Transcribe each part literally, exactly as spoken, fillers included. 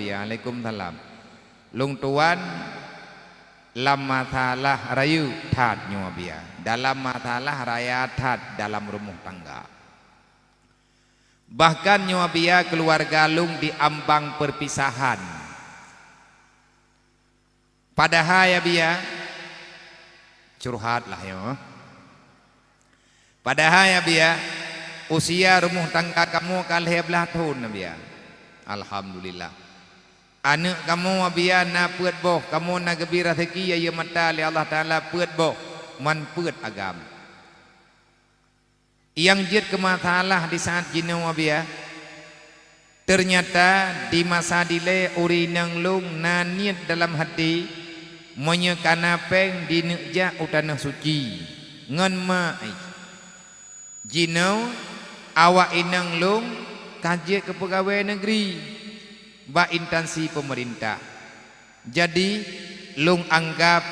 Abiya. Waalaikumsalam. Lôn tuan lam masalah rayeuk that nyoe Abiya. Dalam masalah raya that dalam rumoh tangga. Bahkan nyoe Abiya keuluwarga lôn di ambang peurpisahan. Padahai Abiya, curhat lah nyoe. Padahai Abiya, usia rumoh tangga kamoe ka lhée blaih thon Abiya. Alhamdulillah. Aneuëk kamoe Abiya na peuet boh, kamoe na geubri raseuki ayeue mata lé Allah Taala peuet boh, man peuet agam. Nyang jeuet keu masalah di saát jinoe Abiya, teunyata di masa dilée ureuëng inong lôn na niet dalam até, meunyoe kana péng dineuk jak u tanoh suci ngon ma jih. Jinoe awak inong lôn ka jeuet keu peugawée neugri bak instansi peumeurintah. Jadi, lôn anggab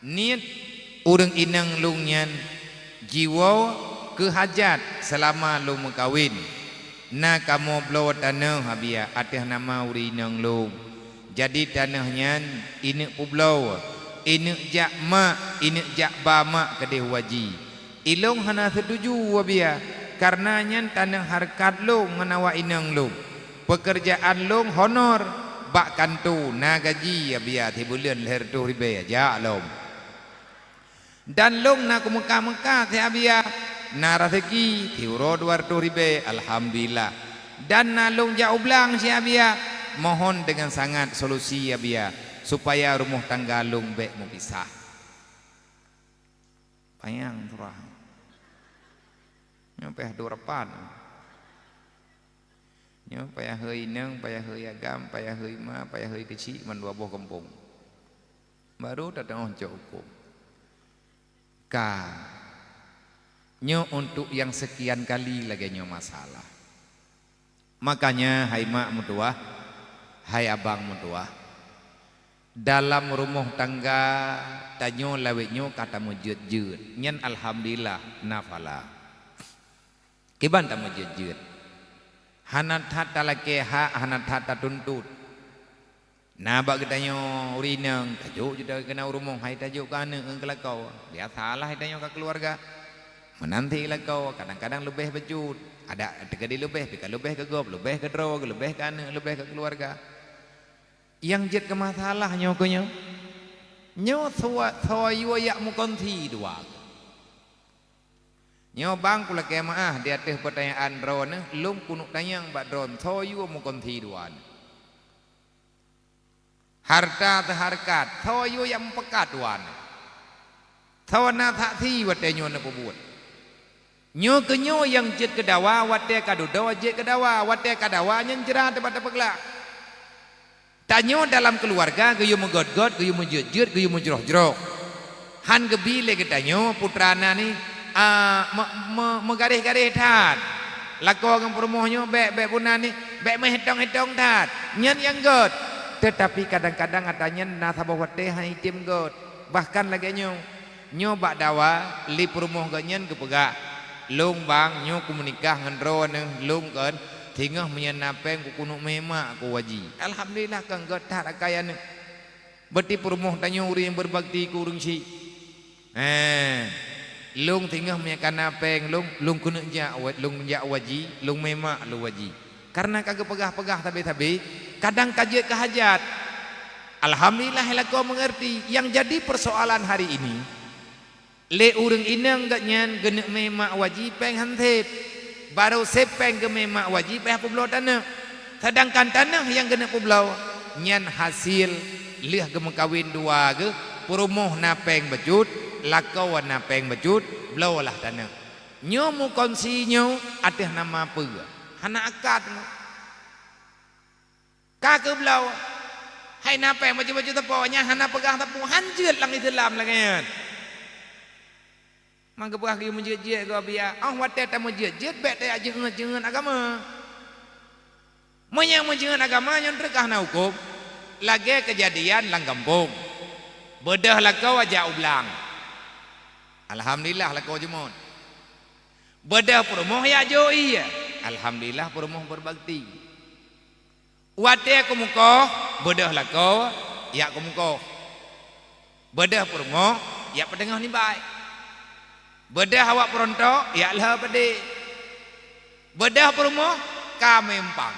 niet ureuëng inong lôn nyan jiwoe keu hajat seulama lôn meukawen. Na kamoe bloe tanoh Abiya ateueh nama ureuëng inong lôn. Jadi tanoh nyan ineuk peubloe, ineuk jak mak, ineuk jak ba mak keudeh waji. Ilôn hana seutuju Abiya, kareuna nyan tanoh hareukat lôn ngon awak inong lôn. Peukeurjaan lôn honor bak kantô, na gaji Abiya sibuleuen lhée reutôh ribée jak lom. Dan lôn na keumeukah-meukah si Abiya, na raseuki siuroe dua reutôh ribée, alhamdulillah. Dan na lôn jak u blang si Abiya, mohon deungon sangat solusi Abiya, supaya rumoh tangga lôn bék meupisah. Panyang surah. Nyoe payah dua rapan. Nyoe payah hôi inong, payah hôi agam, payah hôi ma, payah hôi keuchik, mandua boh gampông. Baru tateuoh cok hukôm. Ka. Nyoe untuk nyang seukian kali lagée nyoe masalah. Makanya, hai mak meutuwah, hai abang meutuwah, dalam rumoh tangga tanyoe lawét nyoe ka tameujeuet-jeuet, nyan alhamdulillah, na phala. Kiban tameujeuet-jeuet. Hana that talakée hak, hana that tatuntut. Na bak geutanyoe ureuëng inong, tajok ju keuna u rumoh, hai tajok keu aneuëk ngon keu lakoe. Biasalah hai tanyoe ka keuluwarga. Meunan sit lakoe, kadang-kadang leubeh bacut. Adak teukeudi leubeh, pih ka leubeh keu gob, leubeh keu droe, leubeh keu aneuëk, leubeh keu keuluwarga. Nyang jeuet keu masalah nyoe keuh nyoe. Nyoe soe, soe yue jak meukonsi dua. Nyoe bang kulakée meuáh di ateueh peutanyaan droeneuh, lôn keuneuk tanyong bak droeneuh, soe yue meukonsi dua nyoe. Hareuta teuhareukat, soe yue nyang meupeukat dua nyoe. Soe na saksi watée nyoe neupeubuet. Nyoe keuh nyoe nyang jeuet keu dawa watée ka dudoe jeuet keu dawa, watée ka dawa nyan jrat bak tapeuglak. Tanyoe dalam keuluwarga geuyue meugét-gét, geuyue meujeuet-jeuet, geuyue meujroh-jroh. Han geubi lé geutanyoe putra na nih, a, me-, me-, meugaréh-garéh that. Lakoe ngon peurumoh nyoe bék, bék puna nih, bék meuhitong-hitong that. Nyan nyang gét. Teutapi kadang-kadang ata nyan na saboh watée han item gét. Bahkan lagée nyoe, nyoe bak dawa lé peurumoh geuh nyan geupeugah, "Lôn bang, nyoe kumeunikah ngon droeneuh lôn kon, singoh meunyan na péng kukeuneuk mé mak keu waji." Alhamdulillah, kon gét that akai aneuëk. Berarti peurumoh tanyoe ureuëng nyang beubakti keu ureuëng syik. Eh, lôn singoh meunyo ka na péng lôn, lôn keuneuk jak wa-, lôn jak waji, lôn mé mak lôn waji. Kareuna ka geupeugah-peugah sabe-sabe, kadang ka jeuet keu hajat. Alhamdulillah, lakoe meungerti. Nyang jadi persoalan hari ini, lé ureuëng inong geuh nyan geuneuk mé mak waji péng han sép. Barô sép péng geumé mak waji payah peubloe tanoh. Seudangkan tanoh nyang geuneuk peubloe nyan hasil lheueh geumeukawen dua geuh, peurumoh na péng bacut, lakoe na péng bacut, bloe lah tanoh. Nyoe meukonsi nyoe ateueh nama peue? Hana akad nyoe. Ka keu bloe, hai na péng bacut-bacut sapo, nyan hana peugah sapeue, han jeuet lam Islam lagée nyan. Mangkeubah geuyue meujeuet-jeuet gob biya, óh watée tameujeuet-jeuet bék tajak jeungeut-jeungeut agama. Meunyo meujeuet agama nyan treuk ka hana hukôm, lagée keujadian lam gampông. Beudôh lakoe jak u blang. Alhamdulillah lakoe jeumot. Beudôh peurumoh jak jok ié. Alhamdulillah peurumoh beubakti. Watée keumukoh, beudôh lakoe, jak keumukoh. Beudôh peurumoh, jak peuteungoh nibak. Beudôh awak peuruntôk, jak lheueh padé. Beudôh peurumoh, ka meumpang,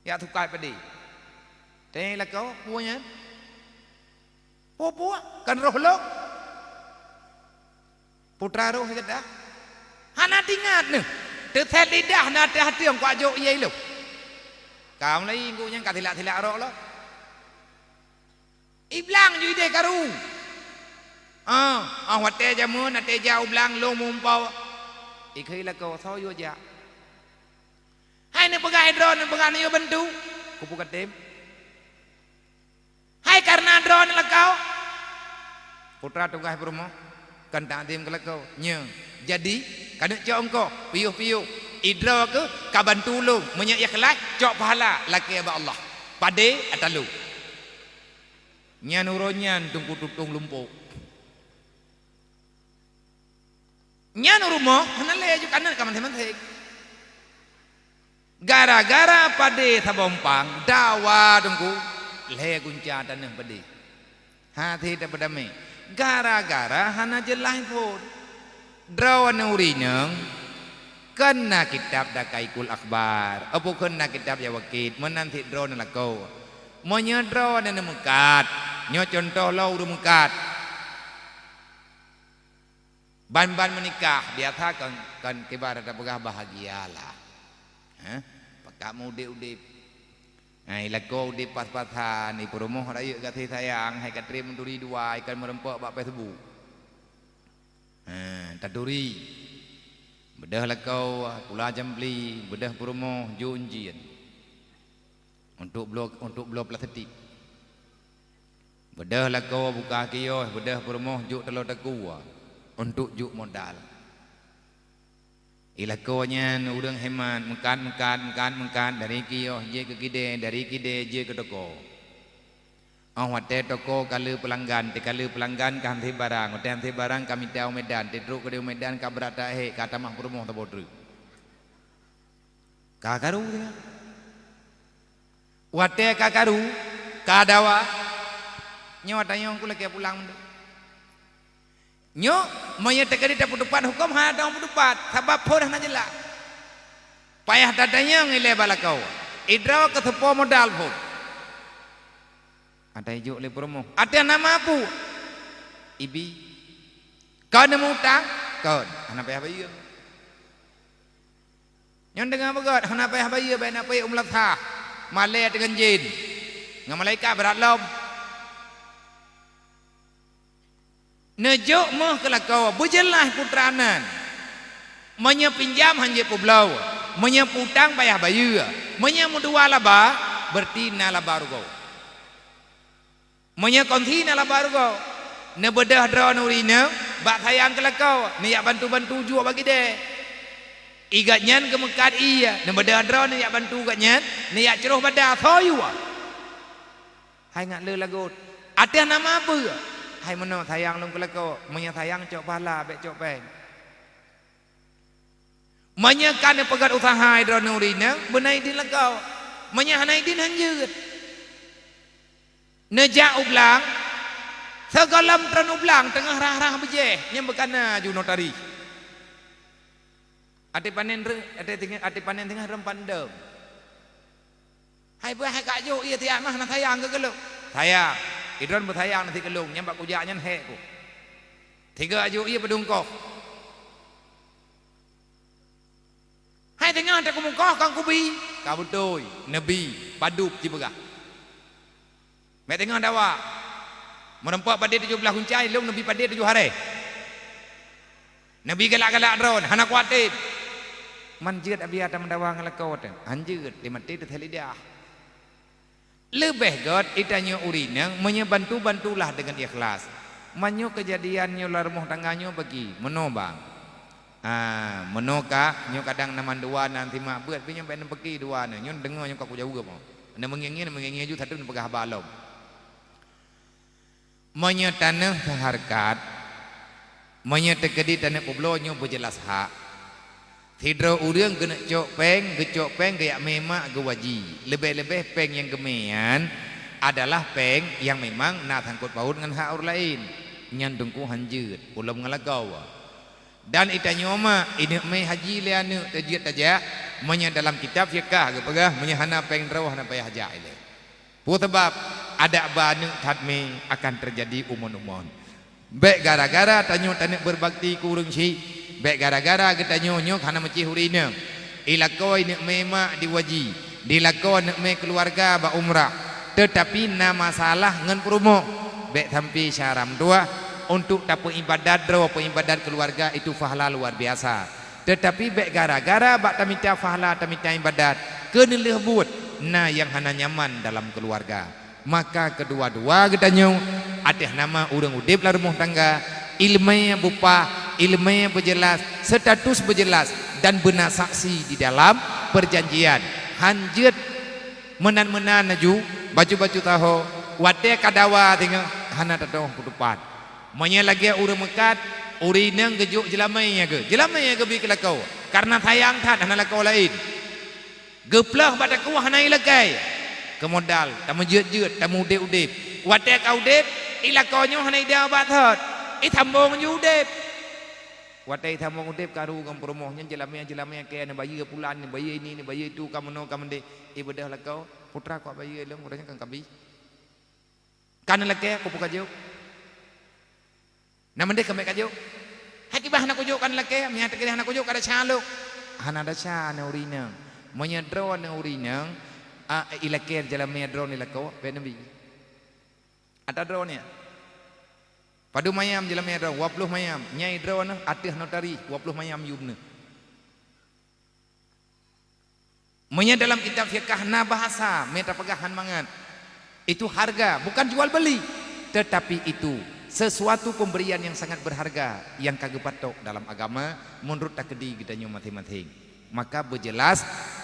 jak tukai padé. Teuh lakoe, peue nyan? Peue-peue, kan roh lôn. Putra roh gata. Hana teuingat neuh. Teusét lidah na teuh ateueng kuat jok ié lôn. Ka mulai gobnyan ka tilak-tilak rok lom. Iblang ju ideh karu. Ah, ah watée jameun até jak u blang lôn meuumpau. Ikheun lakoe soe yue jak. Hai neupeugah droeneuh, neupeugah neuyue bantu. Kupu katem. Hai kareuna droeneuh lakoe. Putra tugaih peurumoh, kan takzim keu lakoe. Nyoe, jadi, keuneuk cok eungkoh, piôh-piôh. Idroe keuh ka bantu lôn, meunyoe ikhlaih, cok pahala, lakée bak Allah. Padé ata lôn. Nyan uroe nyan teungku tutong lumpok. Nyan u rumoh hana lé aju kaneuk ka maséng-maséng. Gara-gara padé sabompang dawa teungku, lhée gunca taneuk padé. Hase tapeudamé. Gara-gara hana jeulaih phon. Droeneuh ureueng inong kon na kitab Daqaiqul Akhbar, apo kon na kitab Jawaqit, meunan cit droeneuh lakoe. Meunyoe droeneuh neumeukat, nyoe cuntoh lom ureueng meukat. Ban-ban meunikah, biasa kon, kon kiban tapeugah bahagialah. Hah? Pakat meu udeb-udeb. Hai lakoe udeb pas-pasan, ipeurumoh rayeuk gaséh sayang, hai ka treb meuturi dua, ikan meureumpok bak Facebook. Ha, taturi. Beudôh lakoe, pula cambli, beudôh peurumoh, jok ujian. Untuk bloe, untuk bloe plastik. Beudôh lakoe buka kios, beudôh peurumoh jok taloe takue untuk jok modal. I lakoe nyan ureueng hemat, meukat-meukat, meukat-meukat, dari kios jeuet keu kidée, dari kidée jeuet keu toko. Óh watée toko ka le peulanggan, teuka le peulanggan ka han sép barang, watée han sép barang ka mita u Medan, teutrok keudeh u Medan ka brat taék, ka tamah peurumoh saboh treuk. Ka karu teuka. Watée ka karu, ka dawa, nyoe watée nyoe ku lakée pulang meunan. Nyoe, meunyoe teukeudi tapeuteupat huköm hana dong peuteupat, sabab phon hana jeulaih. Payah tatanyong ilée bak lakoe, idroe keu seupo modal phon. Ata ijok lé peurumoh, ata nama peue? Ibi. Kon neumutang? Kon. Hana payah bayeue. Nyoe deungon beugét, hana payah bayeue, bèk na payah umlah sah. Malée deungon jén. Ngon malaikat brat lom. Neujok méuh keu lakoe, beujeulaih putra nan. Meunyoe pinjam han jeuet peubloe, meunyoe peutang payah bayeue, meunyoe meudua laba, beureuti na laba rugoe. Meunyoe kongsi na laba rugoe, neubeudôh droeneuh ureueng inong bak sayang keu lakoe, neujak bantu-bantu jok bak kidée. I gobnyan geumeukat ie, neubeudôh droeneuh neujak bantu gobnyan, neujak crôh bada, soe yue. Hai ngat le lagot, ateueh nama peue? Hai meunoe sayang lôn keu lakoe, meunyoe sayang cok pahala, bèk cok péng. Meunyoe ka neupeugét useuha droeneuh ureueng inong, beuna idin lakoe. Meunyoe hana idin, han jeuet. Neujak u blang, sigohlom treun u blang teungoh rhah-rhah beujéh, nyan beukana ju notaris. Até panen reuh, até teungoh, até panen teungoh rhom pandong. Hai beuh, hai kajok ie tiak mah na sayang keu lôn. Sayang, idroen beusayang na sikeu lôn, nyan bak kujak nyan hék ku. Tiga ajok ie peudungkoh. Hai teungoh takeumukoh kong kubi, ka beutôi, neubi, padub jipeugah. Meuteungoh dawa, meureumpok padé tujoh blaih guncai, lôn neubi padé tujoh hareh. Neubi galak-galak droen, hana kuatem. Man jeuet Abi ata meudawa ngon lakoe teuh, han jeuet, teumaté teuthée lidah. Leubeh gét itanyoe ureueng inong meunyoe bantu-bantulah deungon ikhlas. Meunyoe keujadian nyoe lam rumoh tangga nyoe bagi, meunoe bang. Ah, meunoe kah, nyoe kadang na mandua na simak beuet, pi nyoe bèk neupeuki dua nyoe, nyoe deungoe nyoe ka kujaweueb. Neumeungieng-ngieng, neumeungieng-ngieng ju sateue neupeugah haba lom. Meunyoe taneuh seuhareukat, meunyoe teukeudi taneuh peubloe nyoe beujeulaih hak, Sidroe ureuëng geuneuk cok péng, geucok péng geujak mé mak geuwaji. Leubeh-leubeh péng nyang geumé nyan adalah péng nyang memang na sangkot paut ngon hak ureuëng laén. Nyan teungku hanjeuet, ulôn ngon lagoe. Dan itanyoe mak, ineuk mé haji lé aneuëk teujeuet tajak, meunyoe dalam kitab fiqah geupeugah, meunyoe hana péng droe hana payah jak ilée. Peue sabab? Adak ba aneuëk that mé akan teujadi umon-umon. Bék gara-gara tanyoe taneuk beubakti keu ureuëng syiek, bék gara-gara geutanyoe nyoe hana meucih ureuëng inong. Ilakoe neuk mé mak diwaji, dilakoe neuk mé keuluwarga bak umrah, teutapi na masalah ngon peurumoh. Bék sampai syara meutuwah. Untuk tapeuibadat droe, peuibadat keuluwarga itu pahala luar biasa. Teutapi bék gara-gara bak tamita pahala, tamita ibadat, keuneulheueh buet na nyang hana nyaman dalam keuluwarga. Maka keudua-dua geutanyoe ateueh nama ureuëng udeb lam rumoh tangga, ileumé beupah, ileumé beujeulaih, status beujeulaih dan beuna saksi di dalam peujanjian. Hanjeuet meunan-meunan laju, bacut-bacut saho, watée ka dawa singoh hana tatong peutupat. Meunyoe lagée ureuëng meukat, ureuëng inong geujok jeulamé nyang geu-, jeulamé nyang geubi keu lakoe, kareuna sayang that hana lakoe laén. Geuploh bak takue hana ilakée. Keumodal, tameujeuet-jeuet, tameudeb-udeb. Watée ka udeb, ilakoe nyoe hana idong bak thot. Itambong ju udeb. Watée itambong udeb karu ngon peurumoh nyan jeulamé-jeulamé keu neubayeue pulan, neubayeue ini, neubayeue itu, ka meunoe ka meudeh. Ibeudôh lakoe, putra kok bayeue lôn, putra nyan kan kabi. Ka neulakée, kupeugah jok. Na meudeh keumbet ka jok. Hai kiban hana kujok ka neulakée, meunyo teukeudeh hana kujok ka desya lôn. Hana desya aneuëk ureuëng inong. Meunyo droe aneuëk ureuëng inong, a, ilakée jeulamé droe nyan lakoe, bék neubi. Ata droe nyan. Padub mayam jeulamé droe, dua ploh mayam. Nyai droe neuh ateueh notari, dua ploh mayam yum neuh. Meunyoe dalam kitab fiqah na bahasa, meuta peugah han mangat. Itu harga, bukan jual beli, tetapi itu sesuatu pemberian yang sangat berharga yang ka geupatok dalam agama menurut takdir geutanyoe maséng-maséng. Maka beujeulaih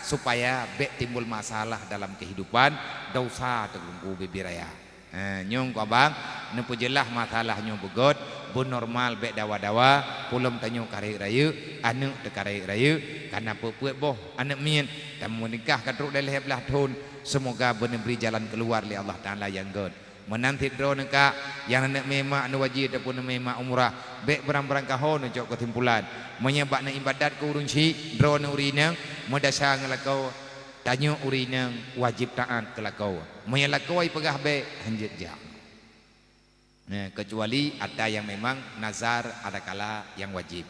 supaya bék timbul masalah dalam kehidupan, dosa teungku bibiraya. Ha, nyoe keu abang, neupeujeulaih masalah nyoe beugöt, beunormal bék dawa-dawa, pulom tanyoe ka rayeuk-rayeuk, aneuëk teuka rayeuk-rayeuk, ka na peuet-peuet boh aneuëk miet, tameunikah ka trok lhée blaih thon, seumoga beuneubri jalan keuluar lé Allah Taala nyang göt. Meunan cit droeneuh ka, nyang aneuëk mé mak neuwaji ataupun neumé mak umrah, bék beurang-beurang kaho neucok keusimpulan. Meunyoe bak neuibadat keu ureuëng syiek, droeneuh ureuëng inong, meudesya ngon lakoe, tanyoe ureuëng inong wajéb taát keu lakoe. Meunyoe lakoe ipeugah bék, hanjeuet jak. Nah, keucuali ata nyang memang nazar adakala nyang wajéb.